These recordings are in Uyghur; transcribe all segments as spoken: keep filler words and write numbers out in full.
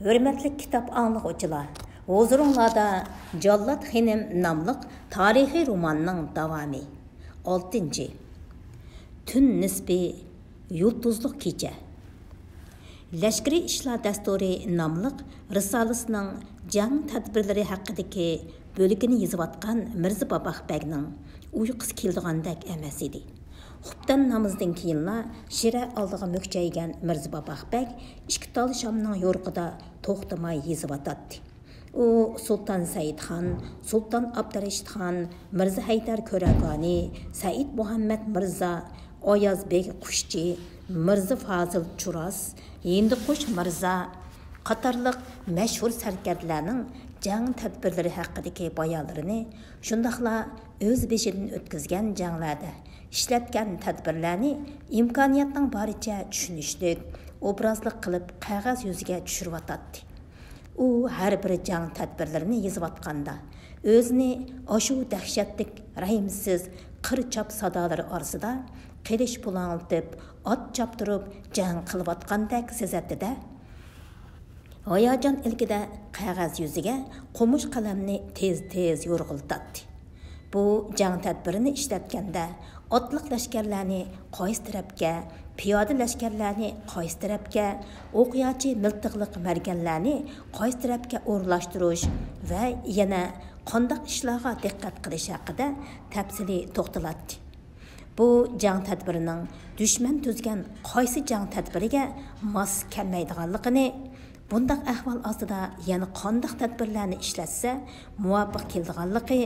ھۆرمەتلىك كىتاب ئاڭلىغۇچىلار، ھۇزۇرۇڭلاردا جاللات خېنىم ناملىق تارىخىي روماننىڭ داۋامى. ئالتىنچى. تۈن نىسپى، يۇلتۇزلۇق كېچە. لەشكىرىي ئىشلار دەستۇرى ناملىق رىسالىسىنىڭ جەڭ تەدبىرلىرى ھەققىدىكى بۆلىكىنى يېزىۋاتقان مىرزا باباخ بەگنىڭ ئۇيقۇسى كېلىدىغاندەك ئەمەس ئىدى. خۇپتەن نامىزىدىن كېيىنلا شىرە ئالدىغا مۈكچەيگەن مىرزا باباخ بەگ ئىككى تال شامنىڭ يورۇقىدا توختىماي يېزىۋاتاتتى. ئۇ سۇلتان سەئىدخان، سۇلتان ئابدۇرېشىتخان، مىرزا ھەيدەر كۆرەگانى، سەئىد مۇھەممەد مىرزا، ئاياز بېگ قۇشچى، مىرزا فازىل چۇراس، ھىندىقۇش مىرزا قاتارلىق مەشھۇر سەركەردىلەرنىڭ جەڭ تەدبىرلىرى ھەققىدىكى بايانلىرىنى، شۇنداقلا ئۆز بېشىدىن ئۆتكۈزگەن جەڭلەردە ئىشلەتكەن تەدبىرلەرنى ئىمكانىيەتنىڭ بارىچە چۈشىنىشلىك، ئوبرازلىق قىلىپ قەغەز يۈزىگە چۈشۈرۈۋاتاتتى. ئۇ ھەر بىر جەڭ تەدبىرلىرىنى يېزىۋاتقاندا، ئۆزىنى ئاشۇ دەھشەتلىك، رەھىمسىز قىر چاپ سادالىرى ئارىسىدا قىلىچ پۇلاڭلىتىپ، ئات چاپتۇرۇپ جەڭ قىلىۋاتقاندەك سېزەتتى-دە، ھاياجان ئىلكىدە قەغەز يۈزىگە قومۇش قەلەمنى تېز-تېز يورغىلىتاتتى. بۇ جەڭ تەدبىرىنى ئىشلەتكەندە، ئاتلىق لەشكەرلەرنى قايسى تەرەپكە، پىيادە لەشكەرلەرنى قايسى تەرەپكە، ئوقياچى مىلتىقلىق مەرگەنلەرنى قايسى تەرەپكە ئورۇنلاشتۇرۇش ۋە يەنە قانداق ئىشلارغا دىققەت قىلىش ھەققىدە تەپسىلىي توختىلاتتى. بۇ جەڭ تەدبىرىنىڭ دۈشمەن تۈزگەن قايسى جەڭ تەدبىرىگە ماس كەلمەيدىغانلىقىنى، بۇنداق ئەھۋال ئاستىدا يەنە قانداق تەدبىرلەرنى ئىشلەتسە مۇۋاپىق كېلىدىغانلىقى،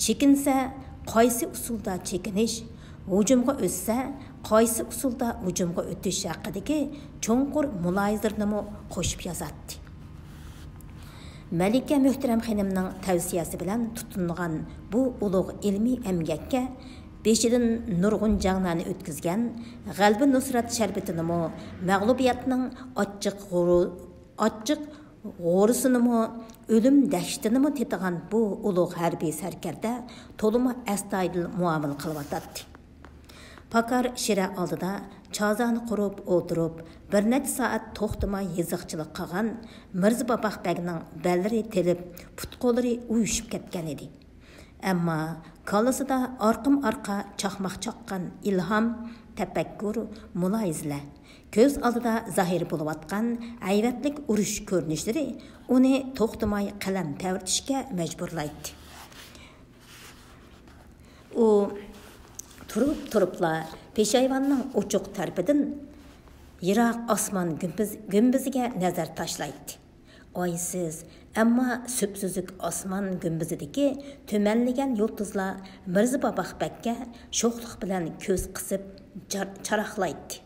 چېكىنسە قايسى ئۇسۇلدا چېكىنىش، ھۇجۇمغا ئۆتسە قايسى ئۇسۇلدا ھۇجۇمغا ئۆتۈش ھەققىدىكى چوڭقۇر مۇلاھىزىلىرىنىمۇ قوشۇپ يازاتتى. مەلىكە مۆھتەرەم خېنىمنىڭ تەۋسىيەسى بىلەن تۇتۇنغان بۇ ئۇلۇغ ئىلمىي ئەمگەككە بېشىدىن نۇرغۇن جەڭلەرنى ئۆتكۈزگەن، غەلىبە نۇسرەت شەربىتىنىمۇ، مەغلۇبىيەتنىڭ ئاچچىق غۇرۇ-، ئاچچىق غورىسىنىمۇ، ئۆلۈم دەھشىتىنىمۇ تېتىغان بۇ ئۇلۇغ ھەربىي سەركەردە تولىمۇ ئەستايىدىل مۇئامىلە قىلىۋاتاتتى. پاكار شىرە ئالدىدا چازانى قۇرۇپ ئولتۇرۇپ، بىر نەچچە سائەت توختىماي يېزىقچىلىق قىلغان مىرزا باباخ بەگنىڭ بەللىرى تېلىپ، پۇت-قوللىرى ئۇيۇشۇپ كەتكەن ئىدى. ئەمما كاللىسىدا ئارقىمۇ-ئارقا چاقماق چاققان ئىلھام، تەپەككۇر، مۇلاھىزىلەر، كۆز ئالدىدا زاھىر بولۇۋاتقان ھەيۋەتلىك ئۇرۇش كۆرۈنۈشلىرى ئۇنى توختىماي قەلەم تەۋرىتىشكە مەجبۇرلايتتى. ئۇ تۇرۇپ-تۇرۇپلا پېشايۋاننىڭ ئوچۇق تەرىپىدىن يىراق ئاسمان گۈمبىز-، گۈمبىزىگە نەزەر تاشلايتتى. ئايسىز، ئەمما سۈپسۈزۈك ئاسمان گۈمبىزىدىكى تۈمەنلىگەن يۇلتۇزلار مىرزا باباخ بەگكە شوخلۇق بىلەن كۆز قىسىپ جار-، چاراقلايتتى.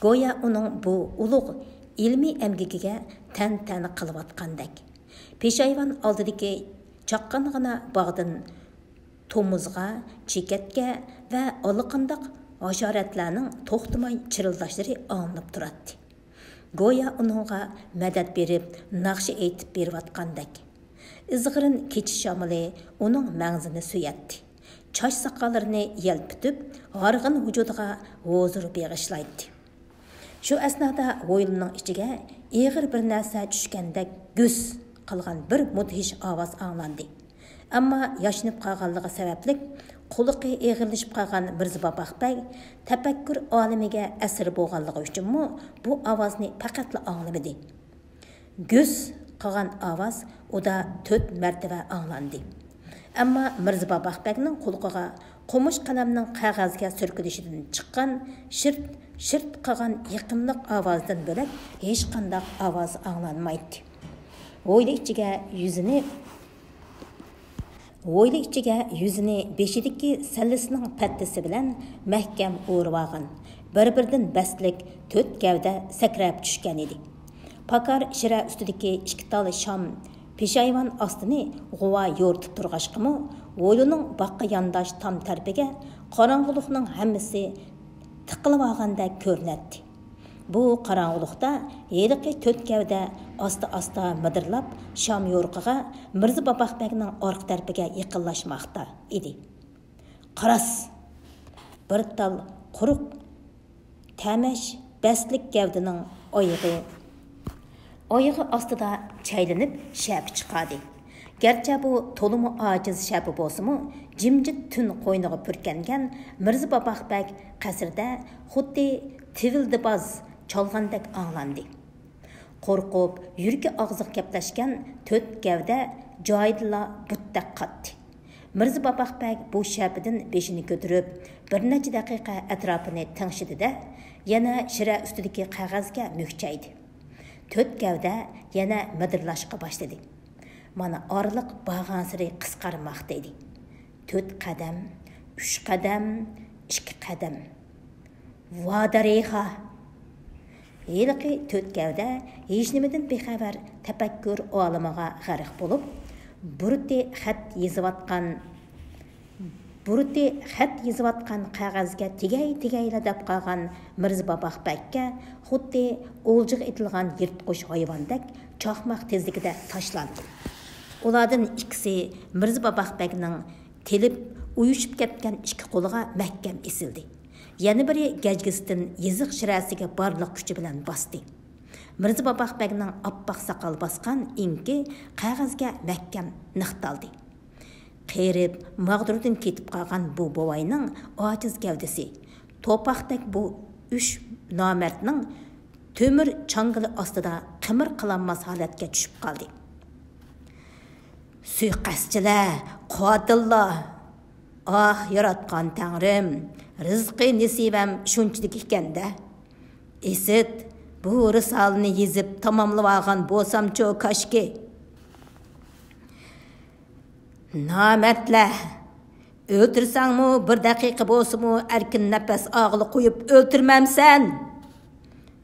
گويا ئۇنىڭ بۇ ئۇلۇغ ئىلمىي ئەمگىكىگە تەنتەنە قىلىۋاتقاندەك. پېشايۋان ئالدىدىكى چاققانغىنا باغدىن تومۇزغا، چېكەتكە ۋە ئاللىقانداق ھاشاراتلارنىڭ توختىماي چىرىلداشلىرى ئاڭلىنىپ تۇراتتى. گويا ئۇنىڭغا مەدەت بېرىپ، ناخشا ئېيتىپ بېرىۋاتقاندەك. ئىزغىرىن كېچە شامىلى ئۇنىڭ مەڭزىنى سۆيەتتى. چاچ-ساقاللىرىنى يەلپۈتۈپ، ھارغىن ۋۇجۇدىغا ھۇزۇر بېغىشلايتتى. شۇ ئەسنادا ھويلىنىڭ ئىچىگە ئېغىر بىر نەرسە چۈشكەندەك گۈس قىلغان بىر مۇدھىش ئاۋاز ئاڭلاندى. ئەمما ياشىنىپ قالغانلىقى سەۋەبلىك، قۇلىقى ئېغىرلىشىپ قالغان مىرزا باباخ بەگ تەپەككۇر ئالىمىگە ئەسىر بولغانلىقى ئۈچۈنمۇ بۇ ئاۋازنى پەقەتلا ئاڭلىمىدى. گۈس قىلغان ئاۋاز ئۇدا تۆت مەرتىۋە ئاڭلاندى. ئەمما مىرزا باباخ بەگنىڭ قۇلىقىغا قومۇش قەلەمنىڭ قەغەزگە سۈركىلىشىدىن چىققان شىرت، شىرت قىلغان يېقىملىق ئاۋازدىن بۆلەك ھېچقانداق ئاۋاز ئاڭلانمايتتى. ھويلا ئىچىگە يۈزىنى ھويلا ئىچىگە يۈزىنى بېشىدىكى سەللىسىنىڭ پەتتىسى بىلەن مەھكەم ئورىۋالغان بىر-بىرىدىن بەستلىك تۆت گەۋدە سەكرەپ چۈشكەن ئىدى. پاكار شىرە ئۈستىدىكى ئىككى تال شام پېشايۋان ئاستىنى غۇۋا يورۇتۇپ تۇرغاچقىمۇ، ھويلىنىڭ باغقا يانداش تام تەرىپىگە قاراڭغۇلۇقنىڭ ھەممىسى تىقىلىۋالغاندەك كۆرۈنەتتى. بۇ قاراڭغۇلۇقتا ھېلىقى تۆت گەۋدە ئاستا-ئاستا مىدىرلاپ، شام يورۇقىغا، مىرزا باباخ بەگنىڭ ئارقا تەرىپىگە يېقىنلاشماقتا ئىدى. قاراس! بىر تال قۇرۇق تەمەش بەستلىك گەۋدىنىڭ ئايىغى ئايىغى ئاستىدا چەيلىنىپ شەپە چىقاردى. گەرچە بۇ تولىمۇ ئاجىز شەپە بولسىمۇ، جىمجىت تۈن قوينىغا پۈركەنگەن مىرزا باباق بەگ قەسىردە خۇددى تىۋىلدىباز چالغاندەك ئاڭلاندى. قورقۇپ، يۈرىكى ئاغزىغا كەپلەشكەن تۆت گەۋدە جايىدىلا بۇتتەك قاتتى. مىرزا باباق بەگ بۇ شەپىدىن بېشىنى كۆتۈرۈپ، بىر نەچچە دەقىقە ئەتراپىنى تەڭشىدى-دە، يەنە شىرە ئۈستىدىكى قەغەزگە مۈكچەيدى. تۆت گەۋدە يەنە مىدىرلاشقا باشلىدى. مانا ئارىلىق بارغانسېرى قىسقارماقتا ئىدى. تۆت قەدەم، ئۈچ قەدەم، ئىككى قەدەم. ۋادەرىخا! ھېلىقى تۆت گەۋدە ھېچنېمىدىن بىخەۋەر تەپەككۇر ئالىمىغا غەرق بولۇپ، بۇرۇتى خەت يېزىۋاتقان، بۇرۇتى خەت يېزىۋاتقان قەغەزگە تېگەي-تېگەيلا دەپ قالغان مىرزا باباق بەگكە خۇددى ئولجىغا ئېتىلغان يىرتقۇچ ھايۋاندەك چاقماق تېزلىكىدە تاشلاندى. ئۇلاردىن ئىككىسى مىرزا باباق بەگنىڭ تېلىپ ئۇيۇشۇپ كەتكەن ئىككى قولىغا مەھكەم ئېسىلدى. يەنە بىرى گەجگىسىدىن يېزىق شىرەسىگە بارلىق كۈچى بىلەن باستى. مىرزا باباق بەگنىڭ ئاپئاق ساقال باسقان ئېڭىكى قەغەزگە مەھكەم نىقتالدى. قېرىپ، ماغدۇرىدىن كېتىپ قالغان بۇ بوۋاينىڭ ئاجىز گەۋدىسى، توپاقتەك بۇ ئۈچ نامەردنىڭ تۆمۈر چاڭگىلى ئاستىدا قىمىر قىلالماس ھالەتكە چۈشۈپ قالدى. سۇيىقەستچىلەر، قاتىللار! ئاھ، ياراتقان تەڭرىم، رىزقى نېسىۋەم شۇنچىلىك ئىكەن-دە. ئىسىت، بۇ رىسالىنى يېزىپ تاماملىۋالغان بولسامچۇ كاشكى. نامەردلەر! ئۆلتۈرسەڭمۇ، بىر دەقىقە بولسىمۇ ئەركىن نەپەس ئالغىلى قويۇپ ئۆلتۈرمەمسەن؟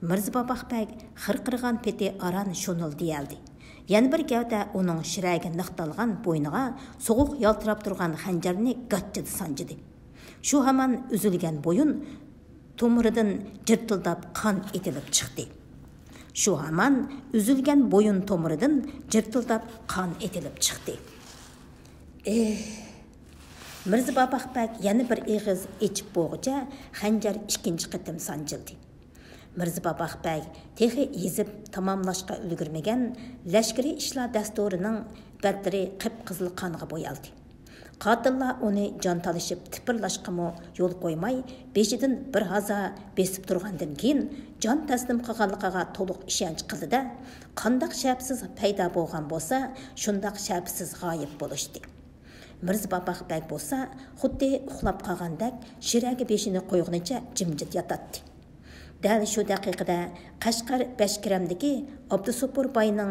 مىرزا باباق بەگ خىرقىرىغان پېتى ئاران شۇنۇلدىيەلدى. يەنە بىر گەۋدە ئۇنىڭ شىرەگە نىقتالغان بوينىغا سوغۇق يالتىراپ تۇرغان خەنجەرنى گاچچىدا سانجىدى. شۇ ھامان ئۈزۈلگەن بويۇن تومۇرىدىن جىرتىلداپ قان ئېتىلىپ چىقتى. شۇ ھامان ئۈزۈلگەن بويۇن تومۇرىدىن جىرتىلداپ قان ئېتىلىپ چىقتى. ئېھ! مىرزا باباق بەگ يەنە بىر ئېغىز ئېچىپ بولغۇچە خەنجەر ئىككىنچى قېتىم سانجىلدى. مىرزا باباق بەگ تېخى يېزىپ تاماملاشقا ئۈلگۈرمىگەن لەشكىرىي ئىشلار دەستۇرىنىڭ بەتلىرى قىپقىزىل قانغا بويالدى. قاتىللار ئۇنى جان تالىشىپ تىپىرلاشقىمۇ يول قويماي، بېشىدىن بىر ھازا بېسىپ تۇرغاندىن كېيىن، جان تەسلىم قىلغانلىقىغا تولۇق ئىشەنچ قىلدى-دە، قانداق شەپىسىز پەيدا بولغان بولسا، شۇنداق شەپىسىز غايىب بولۇشتى. مىرزا باباق بەگ بولسا خۇددى ئۇخلاپ قالغاندەك شىرەگە بېشىنى قويغىنىچە جىمجىت ياتاتتى. دەل شۇ دەقىقىدە قەشقەر بەشكىرەمدىكى ئابدۇسوپۇر باينىڭ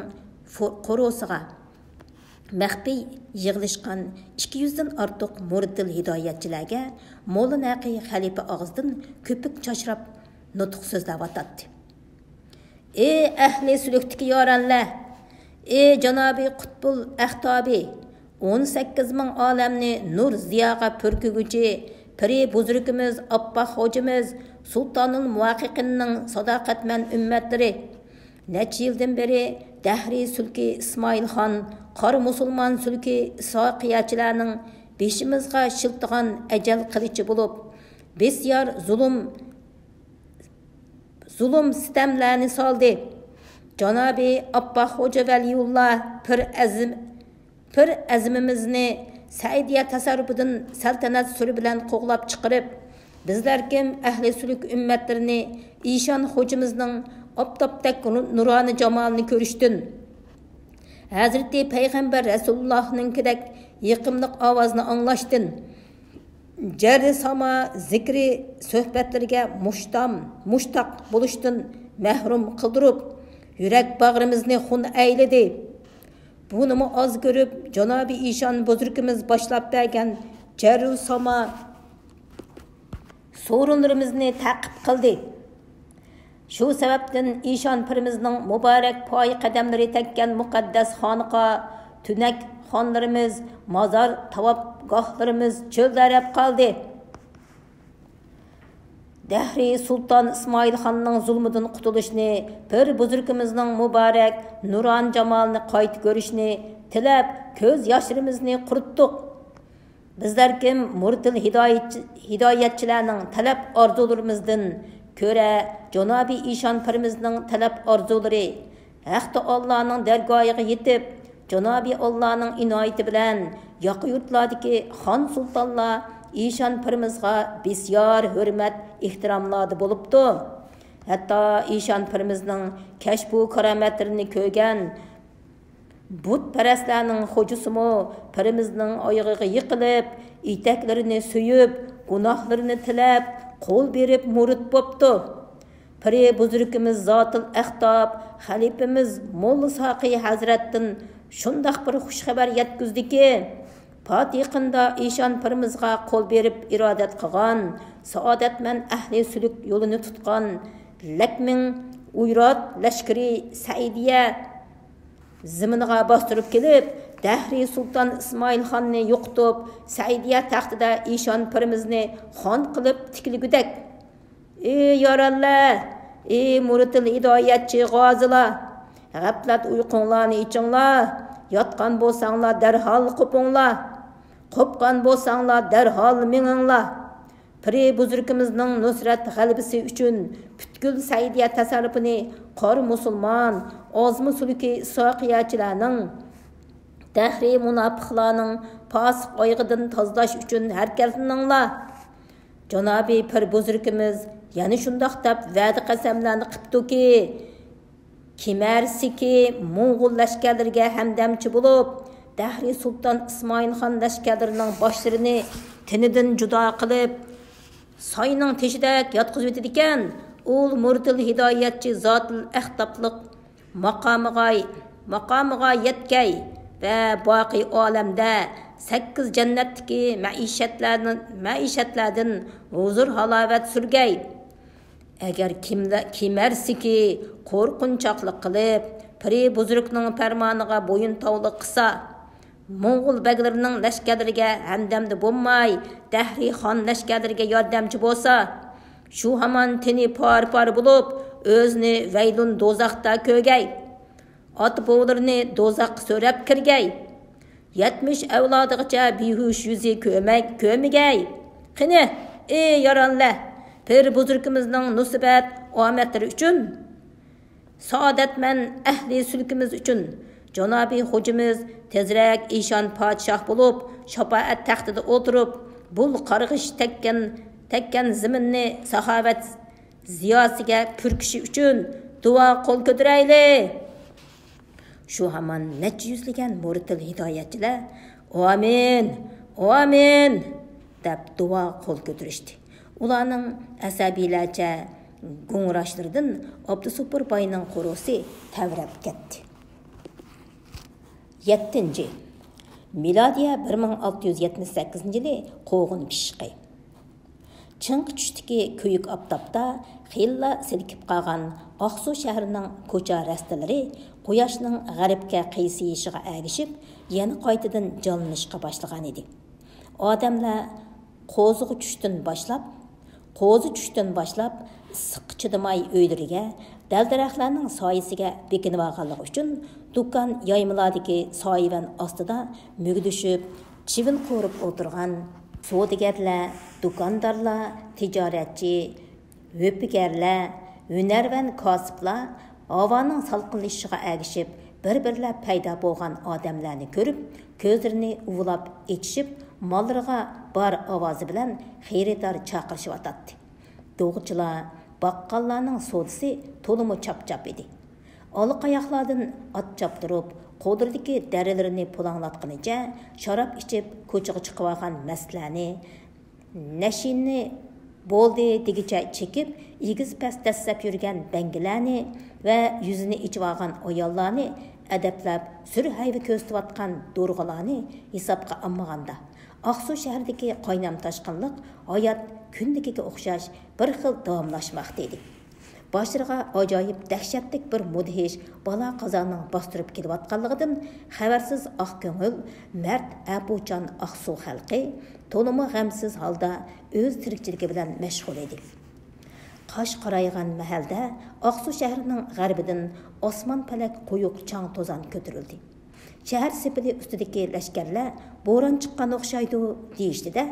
فو-، قورۇسىغا مەخپىي يىغىلىشقان ئىككى يۈزدىن ئارتۇق مۇرىتىل ھىدايەتچىلەرگە موللا نەقىي خەلىپە ئاغزىدىن كۆپۈك چاچراپ نۇتۇق سۆزلەۋاتاتتى. ئى ئەھلى سۈلۈكتىكى يارەنلەر! ئى جانابى قۇتبۇل ئەختابى! ئون سەككىز مىڭ ئالەمنى نۇر زىياغا پۈركىگۈچى پىرى بۇزرۇكىمىز ئاپپاق خوجىمىز سۇلتانۇل مۇۋەققىقىننىڭ ساداقەتمەن ئۈممەتلىرى! نەچچە يىلدىن بېرى دەھرىي سۈلكى ئىسمائىلخان، قارا مۇسۇلمان سۈلكى ئىسھاقىيەچىلەرنىڭ بېشىمىزغا شىلتىغان ئەجەل قىلىچى بولۇپ، بىسيار زۇلۇم، زۇلۇم سىتەملەرنى سالدى. جانابى ئاپپاق خوجا ۋەلىيۇللا پىر ئەزىم، پىر ئەزىمىمىزنى سەئىدىيە تەسەررۇپىدىن سەلتەنەت سۈرى بىلەن قوغلاپ چىقىرىپ، بىزلەركىم ئەھلى سۈلۈك ئۈممەتلىرىنى ئىشان خوجىمىزنىڭ ئاپتاپتەك نۇرانە جامالىنى كۆرۈشتىن، ھەزرىتى پەيغەمبەر رەسۇلۇللاھنىڭكىدەك يېقىملىق ئاۋازنى ئاڭلاشتىن، جەررى ساما زىكرى سۆھبەتلىرىگە مۇشتام، مۇشتاق بولۇشتىن مەھرۇم قىلدۇرۇپ، يۈرەك باغرىمىزنى خۇن ئەيلىدى. بۇنىمۇ ئاز كۆرۈپ، جانابى ئىشان بۇزرۇكىمىز باشلاپ بەرگەن جەررى ساما سورۇنلىرىمىزنى تەقىپ قىلدى. شۇ سەۋەبتىن ئىشان پىرىمىزنىڭ مۇبارەك پايى قەدەملىرى تەگكەن مۇقەددەس خانىقا، تۈنەك خانلىرىمىز، مازار تاۋاپگاھلىرىمىز چۆلدەرەپ قالدى. دەھرىي سۇلتان ئىسمائىل خاننىڭ زۇلمىدىن قۇتۇلۇشنى، پىر بۇزرۇكىمىزنىڭ مۇبارەك نۇرانە جامالىنى قايتا كۆرۈشنى تىلەپ، كۆز ياشلىرىمىزنى قۇرۇتتۇق. بىزلەركىم مۇرتىل ھىدايەتچى-، ھىدايەتچىلەرنىڭ تەلەپ ئارزۇلىرىمىزدىن كۆرە، جانابىي ئىشان پىرىمىزنىڭ تەلەپ ئارزۇلىرى ھەق تائالانىڭ دەرگاھىغا يېتىپ، جانابى ئاللانىڭ ئىنايىتى بىلەن ياقا يۇرتلاردىكى خان سۇلتانلار ئىشان پىرىمىزغا بىسيار ھۆرمەت، ئېھتىراملاردا بولۇپتۇ. ھەتتا ئىشان پىرىمىزنىڭ كەشپۇ كارامەتلىرىنى كۆرگەن بۇتپەرەسلەرنىڭ خوجىسىمۇ پىرىمىزنىڭ ئايىغىغا يىقىلىپ، ئېتەكلىرىنى سۆيۈپ، گۇناھلىرىنى تىلەپ، قول بېرىپ مۇرىت بوپتۇ. پىرى بۇزرۇكىمىز زاتىل ئەختاب، خەلىپىمىز موللا ساقىي ھەزرەتتىن شۇنداق بىر خۇش خەۋەر يەتكۈزدىكى، پاتىقىندا ئىشان پىرىمىزغا قول بېرىپ ئىرادەت قىلغان سائادەتمەن ئەھلى سۈلۈك يولىنى تۇتقان لەكمىڭ ئۇيرات لەشكىرى سەئىدىيە زېمىنىغا باستۇرۇپ كېلىپ، دەھرىي سۇلتان ئىسمائىل خاننى يوقىتىپ، سەئىدىيە تەختىدە ئىشان پىرىمىزنى خان قىلىپ تىكلىگۈدەك. ئى يارەنلەر، ئى مۇرىتىل ھىدايەتچى غازىلار، غەپلەت ئۇيقۇڭلارنى ئېچىڭلار، ياتقان بولساڭلار دەرھال قوپۇڭلار، قوپقان بولساڭلار دەرھال مېڭىڭلار. پىرى بۇزرۇكىمىزنىڭ نۇسرەت غەلىبىسى ئۈچۈن پۈتكۈل سەئىدىيە تەسەررۇپىنى قارا مۇسۇلمان، ئازما سۈلۈكى ئىسھاقىيەچىلەرنىڭ، دەھرىي مۇناپىقلارنىڭ پاسىق ئايىغىدىن تازىلاش ئۈچۈن ھەرىكەتلىنىڭلار. جانابىي پىر بۇزرۇكىمىز يەنە شۇنداق دەپ ۋەدە قەسەملەرنى قىپتۇكى، كېمەرسىكى موڭغۇل لەشكەرلىرىگە ھەمدەمچى بولۇپ، دەھرىي سۇلتان ئىسمائىل خان لەشكەرلىرىنىڭ باشلىرىنى تېنىدىن جۇدا قىلىپ، ساينىڭ تېشىدەك ياتقۇزۇۋېتىدىكەن. ئۇل مۇرتىل ھىدايەتچى زاتىل ئەختابلىق ماقامىغا، ماقامىغا يەتكەي ۋە باقىي ئالەمدە سەككىز جەننەتتىكى مەئىشەتلەردىن، مەئىشەتلەردىن ھۇزۇر ھالاۋەت سۈرگەي. ئەگەر كىملە-، كېمەرسىكى قورقۇنچاقلىق قىلىپ، پىرى بۇزرۇكنىڭ پەرمانىغا بويۇن تاۋلىق قىلسا، موڭغۇل بەگلىرىنىڭ لەشكەرلىرىگە ھەمدەمدە بولماي، دەھرىي خان لەشكەرلىرىگە ياردەمچى بولسا، شۇ ھامان تېنى پارە-پارە بولۇپ، ئۆزىنى ۋەيلۇن دوزاختا كۆرگەي. ئاتا-بوۋىلىرىنى دوزاخقا سۆرەپ كىرگەي. يەتمىش ئەۋلادىغىچە بىھۇش يۈزى كۆرمەي-، كۆرمىگەي. قېنى، ئى يارانلەر، پىر بۇزرۇكىمىزنىڭ نۇسبەت ئامەتلىرى ئۈچۈن، سائادەتمەن ئەھلى سۈلكىمىز ئۈچۈن، جانابىي خوجىمىز تېزرەك ئىشان پادىشاھ بولۇپ، شاپائەت تەختىدە ئولتۇرۇپ، بۇل قارغىش تەگكەن، تەگكەن زېمىننى ساخاۋەت زىياسىگە پۈركۈشى ئۈچۈن دۇئا قول كۆتۈرەيلى. شۇ ھامان نەچچە يۈزلىگەن مۇرتىل ھىدايەتچىلەر، «ئامىن! ئامىن!» دەپ دۇئا قول كۆتۈرۈشتى. ئۇلارنىڭ ئەسەبىيلەرچە گۇڭراشلىرىدىن ئابدۇسوپۇر باينىڭ قورۇسى تەۋرەپ كەتتى. يەتتىنچى، مىلادىيە بىر مىڭ ئالتە يۈز يەتمىش سەككىزىنچى يىلى قوغۇن پىششىقى. چىڭقى چۈشتىكى كۆيۈك ئاپتاپتا خېلىلا سېلىكىپ قالغان ئاقسۇ شەھىرىنىڭ كوچا رەستىلىرى قۇياشنىڭ غەربكە قىيسىيىشىغا ئەگىشىپ، يەنە قايتىدىن جانلىنىشقا باشلىغان ئىدى. ئادەملەر قوزىغا چۈشتىن باشلاپ، قوزا چۈشتىن باشلاپ ئىسسىققا چىدىماي ئۆيلىرىگە، دەل-دەرەخلەرنىڭ سايىسىگە بېكىنىۋالغانلىقى ئۈچۈن، دۇكان، يايمىلاردىكى سايىۋەن ئاستىدا مۈگدۈشۈپ، چىۋىن قورۇپ ئولتۇرغان سودىگەرلەر، دۇكاندارلار، تىجارەتچى، ھۆپىگەرلەر، ھۈنەرۋەن كاسىپلار ھاۋانىڭ سالقىنلىشىشىغا ئەگىشىپ، بىر-بىرلەپ پەيدا بولغان ئادەملەرنى كۆرۈپ، كۆزلىرىنى ئۇۋىلاپ ئېچىشىپ، ماللىرىغا بار ئاۋازى بىلەن خېرىدار چاقىرىشىۋاتاتتى. دوغىچىلار، باققاللارنىڭ سودىسى تولىمۇ چاپچاپ ئىدى. ئالا قاياقلاردىن ئات چاپتۇرۇپ، قوللىرىدىكى دەررىلىرىنى پۇلاڭلاتقىنىچە شاراب ئىچىپ، كوچىغا چىقىۋالغان مەستلەرنى، نەشىنى بولدى دېگۈچە چېكىپ، ئېگىز-پەس دەسسەپ يۈرگەن بەڭگىلەرنى ۋە يۈزىنى ئېچىۋالغان ئاياللارنى ئەدەپلەپ، سۈر-ھەيۋە كۆرسىتىۋاتقان دورغىلارنى ھېسابقا ئالمىغاندا، ئاقسۇ شەھىرىدىكى قاينام-تاشقىنلىق ھايات كۈندىكىگە ئوخشاش بىر خىل داۋاملاشماقتا ئىدى. باشلىرىغا ئاجايىپ دەھشەتلىك بىر مۇدھىش بالا-قازانىڭ باستۇرۇپ كېلىۋاتقانلىقىدىن خەۋەرسىز ئاق كۆڭۈل، مەرد، ئەپۇچان ئاقسۇ خەلقى تولىمۇ غەمسىز ھالدا ئۆز تىرىكچىلىكى بىلەن مەشغۇل ئىدى. قاش قارايغان مەھەلدە ئاقسۇ شەھىرىنىڭ غەربىدىن ئاسمان پەلەك قويۇق چاڭ توزان كۆتۈرۈلدى. شەھەر سېپىلى ئۈستىدىكى لەشكەرلەر بوران چىققان ئوخشايدۇ دېيىشتى-دە،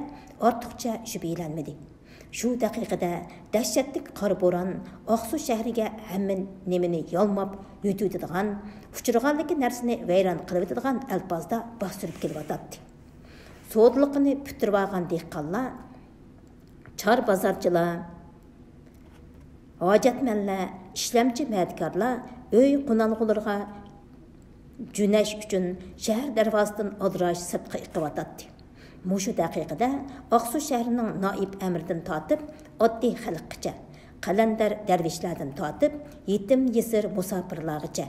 ئارتۇقچە شۈبھىلەنمىدى. شۇ دەقىقىدە دەھشەتلىك قارا بوران ئاقسۇ شەھىرىگە ھەممە نېمىنى يالماپ يۆتۈۋېتىدىغان، ئۇچرىغانلىكى نەرسىنى ۋەيران قىلىۋېتىدىغان ئەلپازدا باستۇرۇپ كېلىۋاتاتتى. سودىلىقىنى پۈتتۈرۈۋالغان دېھقانلار، چار بازارچىلار، ھاجەتمەنلەر، ئىشلەمچى مەدىكارلار ئۆي قونالغۇلىرىغا جۆنەش ئۈچۈن شەھەر دەرۋازىسىدىن ئالدىراش سىرتقا ئېقىۋاتاتتى. مۇشۇ دەقىقىدە ئاقسۇ شەھىرىنىڭ نائىب ئەمىرىدىن تارتىپ ئاددىي خەلققىچە، قەلەندەر دەرۋىشلەردىن تارتىپ يېتىم يېسىر مۇساپىرلارغىچە،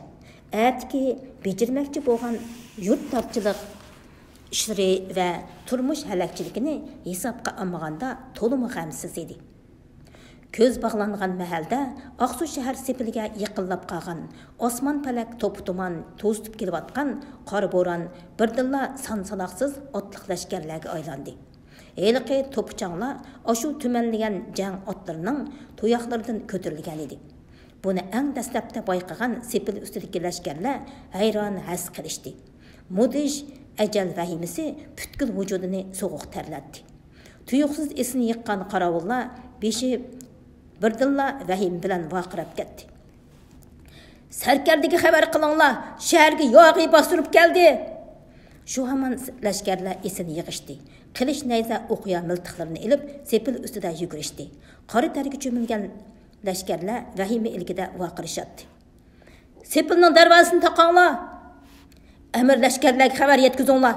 ئەتىكى بېجىرمەكچى بولغان يۇرتتارچىلىق ئىشلىرى ۋە تۇرمۇش ھەلەكچىلىكىنى ھېسابقا ئالمىغاندا تولىمۇ غەمسىز ئىدى. كۆز باغلانغان مەھەلدە ئاقسۇ شەھەر سېپىلىگە يېقىنلاپ قالغان ئاسمان پەلەك توپا تۇمان توزۇتۇپ كېلىۋاتقان قارا بوران بىردىنلا سان ساناقسىز ئاتلىق لەشكەرلەرگە ئايلاندى. ھېلىقى توپا چاڭلار ئاشۇ تۈمەنلىگەن جەڭ ئاتلىرىنىڭ تۇياقلىرىدىن كۆتۈرۈلگەنىدى. بۇنى ئەڭ دەسلەپتە بايقىغان سېپىل ئۈستىدىكى لەشكەرلەر ھەيران ھەس قېلىشتى. مۇدھىش ئەجەل ۋەھىمىسى پۈتكۈل ۋۇجۇدىنى سوغۇق تەرلەتتى. تۇيۇقسىز ئېسىنى يىغقان قاراۋۇللار بېشى بىردىنلا ۋەھىمە بىلەن ۋارقىراپ كەتتى. سەركەردىگە خەۋەر قىلىڭلار، شەھەرگە ياغىي باستۇرۇپ كەلدى! شۇ ھامان لەشكەرلەر ئېسىنى يىغىشتى. قىلىچ نەيزە ئوقيا مىلتىقلىرىنى ئېلىپ سېپىل ئۈستىدە يۈگۈرۈشتى. قارا تەرگە چۆمۈلگەن لەشكەرلەر ۋەھىمە ئىلكىدە ۋارقىرىشاتتى. سېپىلنىڭ دەرۋازىسىنى تاقاڭلار! ئەمىر لەشكەرلەرگە خەۋەر يەتكۈزۈڭلار!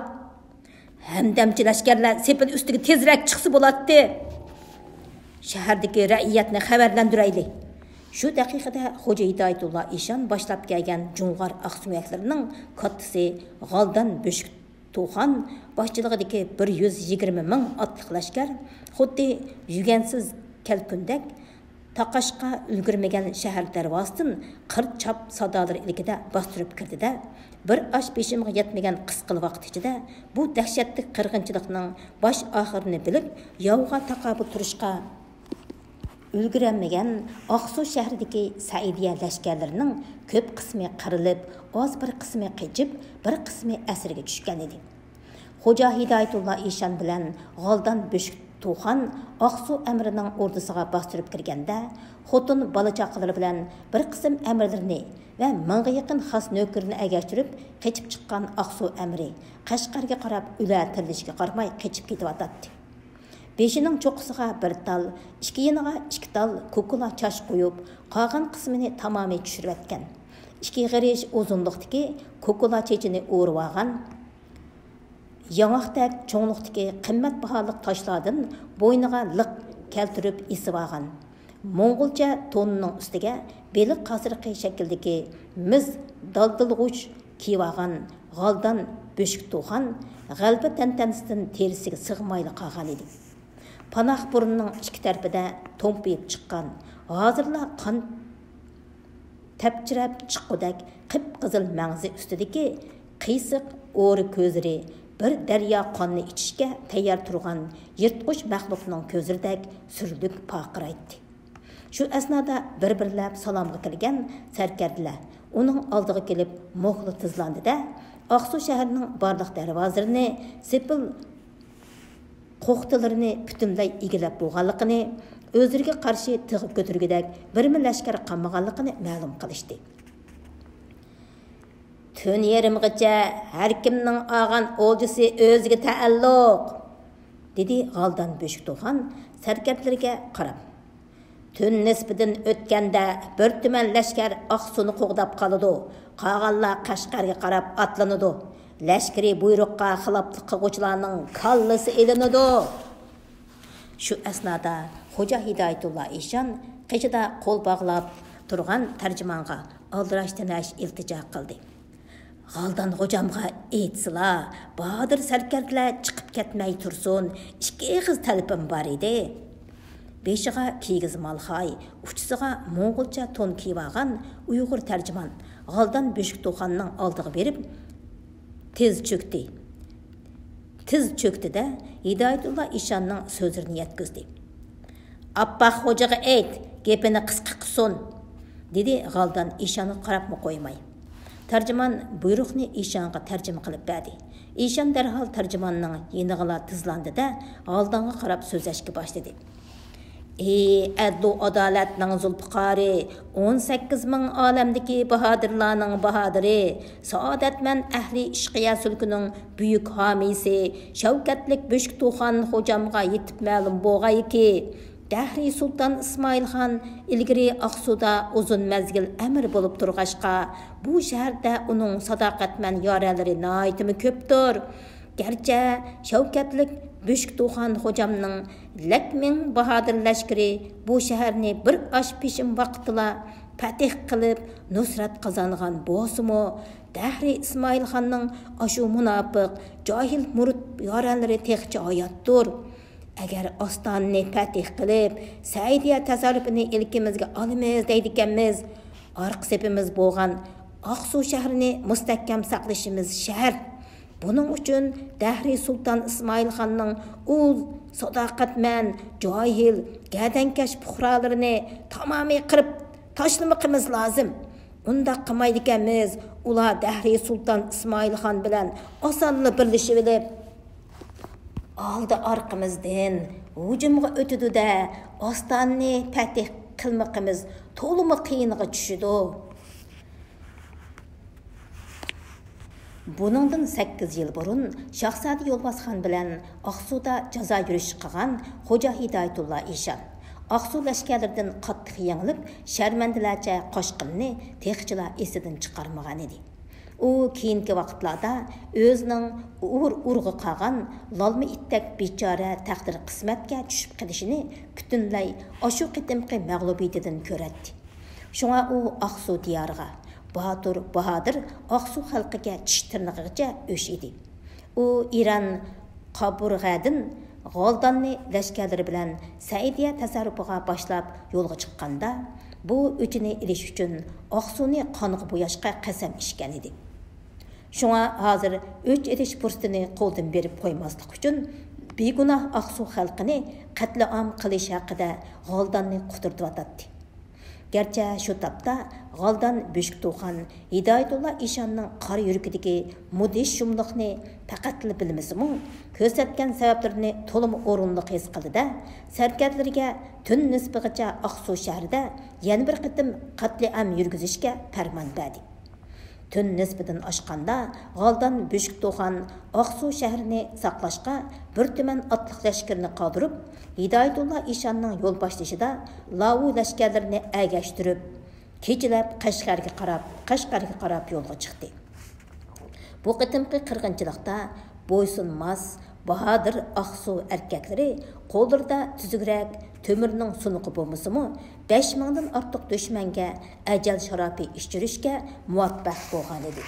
ھەمدەمچى لەشكەرلەر سېپىل ئۈستىگە تېزرەك چىقسا بولاتتى! شەھەردىكى رەئىيەتنى خەۋەرلەندۈرەيلى! شۇ دەقىقىدە خوجا ھىدايەتۇللا ئىشان باشلاپ كەلگەن جۇڭغار ئاقسۆڭەكلىرىنىڭ كاتتىسى غالدان بۆشۈك توخان باشچىلىقىدىكى بىر يۈز يىگىرمە مىڭ ئاتلىق لەشكەر خۇددى يۈگەنسىز كەلكۈندەك تاقاشقا ئۈلگۈرمىگەن شەھەر دەرۋازىسىدىن قىرت چاپ سادالىرى ئىلكىدە باستۇرۇپ كىردى-دە، بىر ئاش بېشىمغا يەتمىگەن قىسقىلا ۋاقىت ئىچىدە بۇ دەھشەتلىك قىرغىنچىلىقنىڭ باش ئاخىرىنى بىلىپ، ياۋغا تاقابىل تۇرۇشقا ئۈلگۈرەلمىگەن ئاقسۇ شەھىرىدىكى سەئىدىيە لەشكەرلىرىنىڭ كۆپ قىسمى قىرىلىپ، ئاز بىر قىسمى قېچىپ، بىر قىسمى ئەسىرگە چۈشكەن ئىدى. خوجا ھىدايەتۇللا ئىشان بىلەن غالدان بۆشۈك توخان ئاقسۇ ئەمىرىنىڭ ئوردىسىغا باستۇرۇپ كىرگەندە، خوتۇن بالا-چاقىلىرى بىلەن بىر قىسىم ئەمىرلىرىنى ۋە مىڭغا يېقىن خاس نۆكىرىنى ئەگەشتۈرۈپ قېچىپ چىققان ئاقسۇ ئەمىرى قەشقەرگە قاراپ ئۆلە تىرىلىشىگە قارىماي قېچىپ كېتىۋاتاتتى. بېشىنىڭ چوققىسىغا بىر تال، ئىككى يېنىغا ئىككى تال كوكۇلا چاچ قويۇپ، قالغان قىسمىنى تامامى چۈشۈرۈۋەتكەن. ئىككى غېرىش ئۇزۇنلۇقتىكى كوكۇلا چېچىنى ئورىۋالغان. ياڭاقتەك چوڭلۇقتىكى قىممەت باھالىق تاشلاردىن بوينىغا لىق كەلتۈرۈپ ئېسىۋالغان. موڭغۇلچە تونىنىڭ ئۈستىگە بېلىق قاسرىقى شەكلىدىكى مىس دالدىلغۇچ كىيىۋالغان غالدان بۆشۈك توخان غەلىبە تەنتەنىسىدىن تېرىسىگە سىغمايلا قالغانىدى. پاناھ بۇرنىنىڭ ئىككى تەرىپىدە تومپىيىپ چىققان، ھازىرلا قان تەپچىرەپ چىققۇدەك قىپقىزىل مەڭزى ئۈستىدىكى قىيسىق ئورا كۆزلىرى بىر دەريا قاننى ئىچىشكە تەييار تۇرغان يىرتقۇچ مەخلۇقنىڭ كۆزلىرىدەك سۈرلۈك پارقىرايتتى. شۇ ئەسنادا بىر-بىرلەپ سالامغا كىرگەن سەركەردىلەر ئۇنىڭ ئالدىغا كېلىپ موھلا تىزلاندى-دە، ئاقسۇ شەھىرىنىڭ بارلىق دەرۋازىلىرىنى سېپىل قوختىلىرىنى پۈتۈنلەي ئىگىلەپ بولغانلىقىنى، ئۆزلىرىگە قارشى تىغ كۆتۈرگۈدەك بىرمۇ لەشكەر قالمىغانلىقىنى مەلۇم قىلىشتى. تۈن يېرىمغىچە ھەركىمنىڭ ئالغان ئولجىسى ئۆزىگە تەئەللۇق، دېدى غالدان بۆشۈك توخان سەركەردىلىرىگە قاراپ. تۈن نىسپىدىن ئۆتكەندە بىر تۈمەن لەشكەر ئاقسۇنى قوغداپ قالىدۇ، قالغانلار قەشقەرگە قاراپ ئاتلىنىدۇ. لەشكىرىي بۇيرۇققا خىلاپلىق قىلغۇچىلارنىڭ كاللىسى ئېلىنىدۇ. شۇ ئەسنادا خوجا ھىدايەتۇللا ئىشان قېشىدا قول باغلاپ تۇرغان تەرجىمانغا ئالدىراش تىنەش ئىلتىجا قىلدى. غالدان غوجامغا ئېيتسىلا، بادىر سەركەردىلەر چىقىپ كەتمەي تۇرسۇن، ئىككى ئېغىز تەلىپىم بار ئىدى. بېشىغا كىگىز مالخاي، ئۇچىسىغا موڭغۇلچە تون كىيىۋالغان ئۇيغۇر تەرجىمان غالدان بۆشۈك توخاننىڭ ئالدىغا بېرىپ، تىز چۆكتى. تىز چۆكتى-دە، ھىدايەتۇللا ئىشاننىڭ سۆزلىرىنى يەتكۈزدى. ئاپپاق خوجىغا ئېيت، گېپىنى قىسقا قىلسۇن، دېدى غالدان ئىشانغا قاراپمۇ قويماي. تەرجىمان بۇيرۇقنى ئىشانغا تەرجىمە قىلىپ بەردى. ئىشان دەرھال تەرجىماننىڭ يېنىغىلا تىزلاندى-دە، غالدانغا قاراپ سۆزلەشكە باشلىدى. ئى ئەدلۇ ئادالەتنىڭ زۇلپىقارى، ئون سەككىز مىڭ ئالەمدىكى باھادىرلارنىڭ باھادىرى، سائادەتمەن ئەھلى ئىشقىيە سۈلكىنىڭ بۈيۈك ھامىيسى، شەۋكەتلىك بۈشكتۇخان خوجامغا يېتىپ مەلۇم بولغايكى، دەھرىي سۇلتان ئىسمائىلخان ئىلگىرى ئاقسۇدا ئۇزۇن مەزگىل ئەمىر بولۇپ تۇرغاچقا، بۇ شەھەردە ئۇنىڭ ساداقەتمەن يارەنلىرى ناھايىتىمۇ كۆپتۇر. گەرچە شەۋكەتلىك بۈشكتۇخان خوجامنىڭ لەك مىڭ باھادىر لەشكىرى بۇ شەھەرنى بىر ئاش پېشىم ۋاقىتتىلا پەتىھ قىلىپ، نۇسرەت قازانغان بولسىمۇ، دەھرىي ئىسمائىلخاننىڭ ئاشۇ مۇناپىق، جاھىل مۇرىت يارەنلىرى تېخىچە ھاياتتۇر. ئەگەر ئاستانىنى پەتىھ قىلىپ، سەئىدىيە تەسەررۇپىنى ئىلكىمىزگە ئالىمىز دەيدىكەنمىز، ئارقا سېپىمىز بولغان ئاقسۇ شەھىرىنى مۇستەھكەم ساقلىشىمىز شەرت. بۇنىڭ ئۈچۈن دەھرىي سۇلتان ئىسمائىلخاننىڭ ئۇ ساداقەتمەن، جاھىل، گەدەنكەش پۇقرالىرىنى تامامىي قىرىپ تاشلىمىقىمىز لازىم. ئۇنداق قىلمايدىكەنمىز، ئۇلار دەھرىي سۇلتان ئىسمائىلخان بىلەن ئاسانلا بىرلىشىۋېلىپ، ئالدى ئارقىمىزدىن ھۇجۇمغا ئۆتىدۇ-دە، ئاستانىنى پەتىھ قىلمىقىمىز تولىمۇ قىيىنغا چۈشىدۇ. بۇنىڭدىن سەككىز يىل بۇرۇن شاھزادە يولۋاسخان بىلەن ئاقسۇدا جازا يۈرۈشى قىلغان خوجا ھىدايەتۇللا ئىشان ئاقسۇ لەشكەرلىرىدىن قاتتىق يېڭىلىپ، شەرمەندىلەرچە قاچقىنىنى تېخىچىلا ئېسىدىن چىقارمىغانىدى. ئۇ كېيىنكى ۋاقىتلاردا ئۆزىنىڭ ئۇر-ئۇرغا قالغان لالما ئىتتەك بىچارە تەقدىر قىسمەتكە چۈشۈپ قېلىشىنى پۈتۈنلەي ئاشۇ قېتىمقى مەغلۇبىيىتىدىن كۆرەتتى. شۇڭا ئۇ ئاقسۇ دىيارىغا، باتۇر، باھادىر ئاقسۇ خەلقىگە چىش تىرنىقىغىچە ئۆچ ئىدى. ئۇ ئىران قابۇرغەدىن غالداننى لەشكەرلىرى بىلەن سەئىدىيە تەسەررۇپىغا باشلاپ يولغا چىققاندا، بۇ ئۆچىنى ئېلىش ئۈچۈن ئاقسۇنى قانغا بوياشقا قەسەم ئىچكەنىدى. شۇڭا ھازىر ئۆچ ئېلىش پۇرسىتىنى قولدىن بېرىپ قويماسلىق ئۈچۈن، بىگۇناھ ئاقسۇ خەلقىنى قەتلىئام قىلىش ھەققىدە غالداننى قۇترىتىۋاتاتتى. گەرچە شۇ تاپتا غالدان بۈشكتۇخان ھىدايەتۇللا ئىشاننىڭ قارا يۈرىكىدىكى مۇدھىش شۇملۇقنى پەقەتلا بىلمىسىمۇ، كۆرسەتكەن سەۋەبلىرىنى تولىمۇ ئورۇنلۇق ھېس قىلدى-دە، سەركەردىلىرىگە تۈن نىسپىغىچە ئاقسۇ شەھىرىدە يەنە بىر قېتىم قەتلىئام يۈرگۈزۈشكە پەرمان بەردى. تۈن نىسپىدىن ئاشقاندا، غالدان بۈشكتۇخان ئاقسۇ شەھىرىنى ساقلاشقا بىر تۈمەن ئاتلىق لەشكىرىنى قالدۇرۇپ، ھىدايەتۇللا ئىشاننىڭ يول باشلىشىدا لاۋۇ لەشكەرلىرىنى ئەگەشتۈرۈپ، كېچىلەپ قەشقەرگە قاراپ، قەشقەرگە قاراپ يولغا چىقتى. بۇ قېتىمقى قىرغىنچىلىقتا بويسۇنماس، باھادىر ئاقسۇ ئەركەكلىرى قوللىرىدا تۈزۈكرەك تۆمۈرنىڭ سۇنۇقى بولمىسىمۇ، بەش مىڭدىن ئارتۇق دۈشمەنگە ئەجەل شارابى ئىچۈرۈشكە مۇۋەپپەق بولغانىدى.